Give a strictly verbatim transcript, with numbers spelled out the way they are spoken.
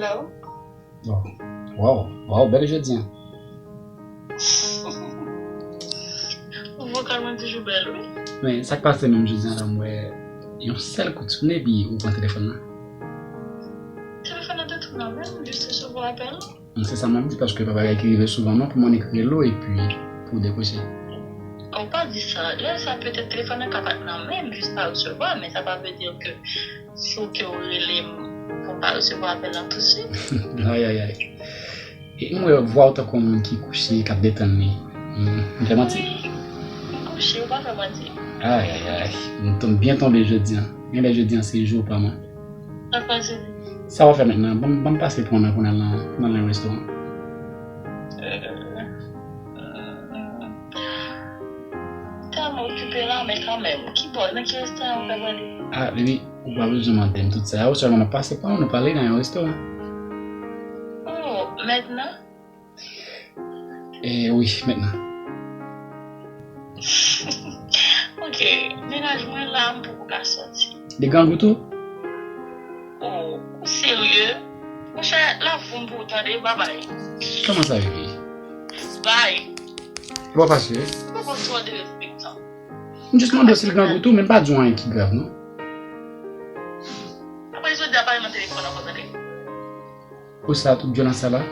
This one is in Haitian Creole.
Wow, wow, wow, bèl jodi an. Vokal mwen toujou bèl, wi. Men, sa k pase menm jodi an la, m wè yon sèl kout sone, epi ou pran telefòn nan. Telefòn nan te tou nan men m, m jis resevwa apèl. Se sa mwen di, paske pa bagay ki rive souvan non, pou moun ekri lo epi pou dekwoche. Ou pa di sa. Lè sa, petèt telefòn nan ka pa t nan men m, jis pa resevwa, men sa pa vle di ke si w ke w rele m, pou m pa resevwa apèl lan tousuit. Ay, ay, ay. E m wè vwa w tankou yon moun ki kouche, k ap detann li. M fè manti? Wi, m kouche, ou pa fè manti. Ay, ay, ay. M tonm byen tonbe jodi an. Genlè jodi an se jou pa mwen. Sa w ap fè mentnan? Ban m pase pran nan pou n al nan, pou n al nan restoran. Tèlman okipe la, men kanmenm. Ki bò, nan ki restoran ou fè mwen li? Ah, baby, ou pa bezwen mande m tout sa yo, sèlman n ap pase pran, nou prale nan yon restoran. Oh, mentnan? Eh wi, mentnan. Ok, mennaj mwen la, m poko ka sòti. Li grangou tou? Oh, ou serye? Monchè, l ap voum pou ou tande, babay. Kòman sa, baby? Bay. Ou pa fache? Ou poko twò derespektan. M jis mande w si l grangou tou, men m pa di w anyen ki grav, non. Apre jodi a, pa nan telefòn ankò, tande. Pou sa, tout vyolans sa la?